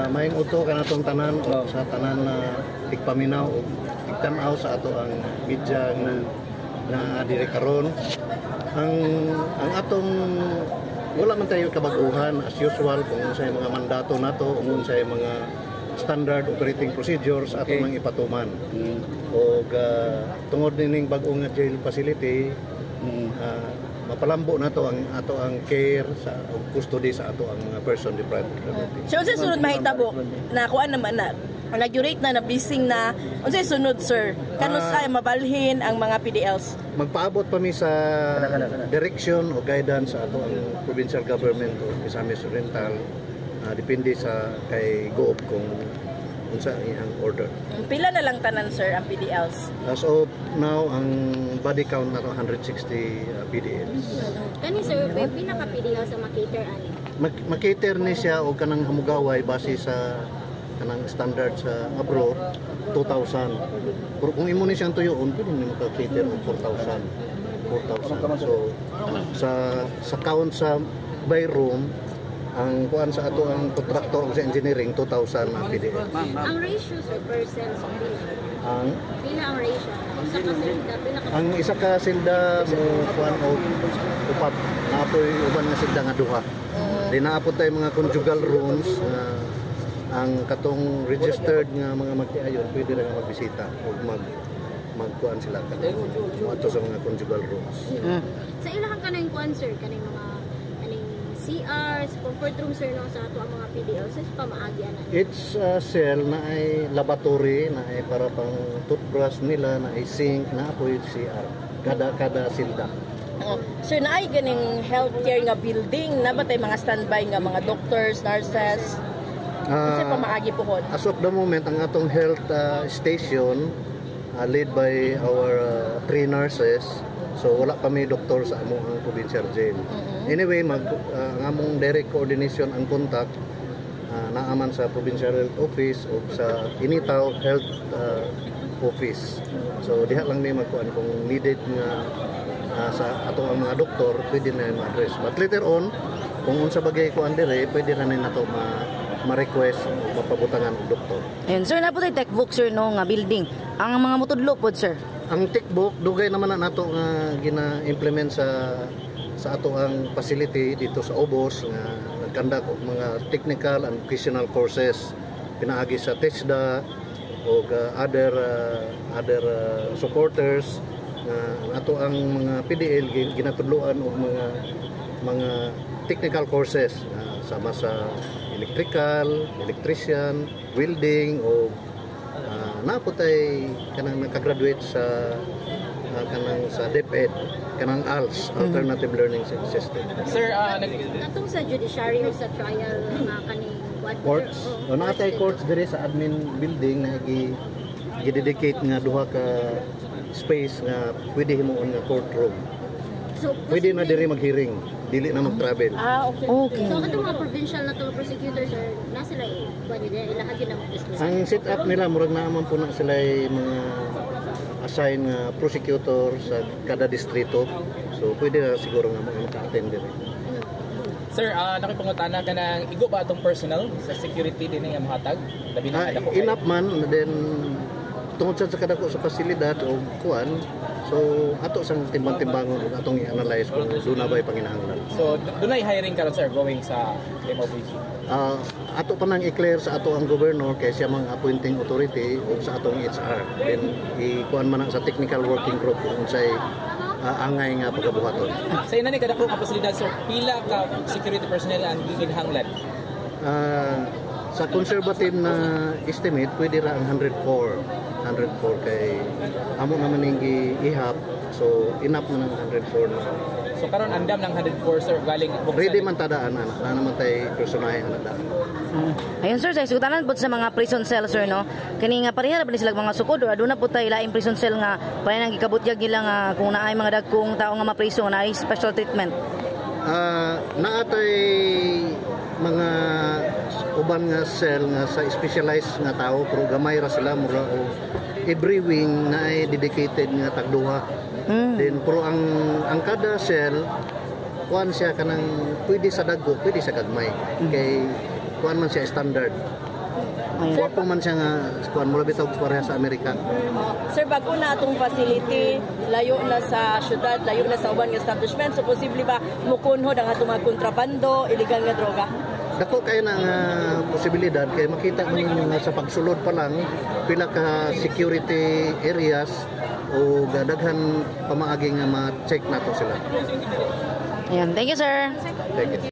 Maayong udto kanatong tanan o sa tanan na tigpaminaw o tigtan-aw sa ato ang media nga na diri karon. Ang atong wala man tayo kabag-uhan, as usual, kung unsay mga mandato nato, kung unsay mga standard operating procedures ato nang ipatuman. Og tungod nining bag-o nga jail facility, mapalambo nato ang ato ang care sa og custody sa ato ang mga person deprived of liberty. So, unsay sunod mahitabo? Na kuan naman na inaugurate na, na-blessing na. Unsay sunod, sir? Kanus-a mabalhin ang mga PDLs? Magpaabot pa mi sa direction o guidance sa ato ang provincial government o Misamis Oriental. Depende sa kay Goob kung unsa ang iyang order. Pila na lang tanan, sir, ang PDLs? As of now, ang body count nato 160 PDLs. Kani, sir, pinaka PDL sa makater ani? Makater ni siya og kanang hamugaway base sa kanang standard sa abroad, 2,000. Pero kung imo ni siyang tuyoon, pwede ni maka-cater og 4,000. 4,000. So sa count sa by room, ang kuan sa ato ang contractor o sa engineering, 2,000 na PDL. Ang ratio, sir, per cell sa pila? Ang Pila ang ratio? Sa kasilda, pila ka Ang isa ka silda mo kuan og upat, naapoy uban nga silda nga duha. Di naa pod tay mga conjugal rooms nga ang katong registered nga mga magtiayon pwede ra nga magbisita o magkuan sila kanang moadto sa mga conjugal rooms. Sa ilahang kanang kuan, sir, kaning mga kaning CR, sa comfort room, sir, no, sa ato ang mga PDL sa pamaagi ana? Each cell na ay lavatory, na ay para pang toothbrush nila, na ay sink, naa poy CR. Kada silda. Oh. Sir, naay ganing healthcare nga building na ba tay mga standby nga mga doctors, nurses? Unsa pamaagi pohon? As of the moment, ang atong health station led by our three nurses. So wala pa may doktor sa among ang provincial jail. Anyway, ang among direct coordination and contact naaman sa Provincial Health Office o sa Initao Health Office. So diha lang may magkuan kung needed nga sa ato ang mga doktor, pwede na ma-address. But later on, kung unsa bagay kuan dire, pwede ra na nato ma-request o mapabutangan og doktor. Ayun, sir, naa pod tay TechVoc, sir, no, nga building. Ang mga mutudlo pod, sir? Ang TechVoc, dugay naman na nato nga gina-implement sa ato ang facility dito sa Obos nga nagconduct og mga technical and vocational courses pinaagi sa TESDA o other supporters nga ang ato ang mga PDL ginatudloan og mga technical courses sama sa electrical, electrician, welding o naa pod tay kanang nakagraduate sa kanang sa DepEd, kanang ALS, Alternative Learning System. Sir, nag Katong sa judiciary o sa trial nga kaning kuan? Courts. Oh, O naa tay courts diri sa admin building na gi dedicate nga duha ka space nga pwede himuon nga courtroom. So, Pwede na diri mag-hearing, dili na mag-travel. Ah, okay. So katong mga provincial na to prosecutor, sir, na sila eh, kuan yun, ilaha gyud ang business? Ang set up nila, murag naaman po na sila mga assign nga prosecutor sa kada distrito. So pwede na siguro nga mga maka-attend diri. Sir, nakipangutana ka ng igo ba atong personnel sa security din nga mahatag? Labi na kadako kayo. Enough man, then tungod sa kadako sa pasilidad o kuan, so ato sang timbang-timbangon ug atong i-analyze kung doon na ba'y panginahanglan. So, dunay hiring karon, sir, going sa MOPG? Ato pa nang i-clear sa ato ang governor kay siya mang appointing authority ug sa atong HR. Then i-kuan man na sa technical working group kung unsay angay nga pagabuhaton. Sa ina ni kadako nga pasilidad, sir, pila ka security personnel ang gikinahanglan? Sa conservative na estimate, pwede ra ang 104. 104 kay amo naman ning giihap, so enough na ng 104 na. So karon andam ng 104, sir, galing buksan. Ready man tadaan ana na naman tay personahe ana daan. Ayun, sir, sa isugtanan po sa mga prison cell, sir, no. Kani nga pareha ra ba ni sila mga sukod or aduna po tay laing prison cell nga pareha nang gikabutyag nila nga kung naay mga dagkong tao nga mapriso nga naay special treatment? Naatay mga uban nga cell nga sa specialized nga tao, pero gamay ra sila, mura o every wing na ay dedicated nga tagduha. Then pero ang kada cell, kuan siya kanang pwede sa dagko, pwede sa gagmay. Kay kuan man siya standard. Ayun. Wapo man siya nga kuan, mura bitaw pareha sa Amerika. Sir, bago na atong facility, layo na sa syudad, layo na sa uban nga establishment. So posible ba mukunhod ang atong mga kontrabando, illegal nga droga? Dako kay na nga posibilidad kay makita man ninyo nga sa pagsulod pa lang, pila ka security areas o daghan pamaagi nga ma-check nato sila. Ayun, thank you, sir. Thank you.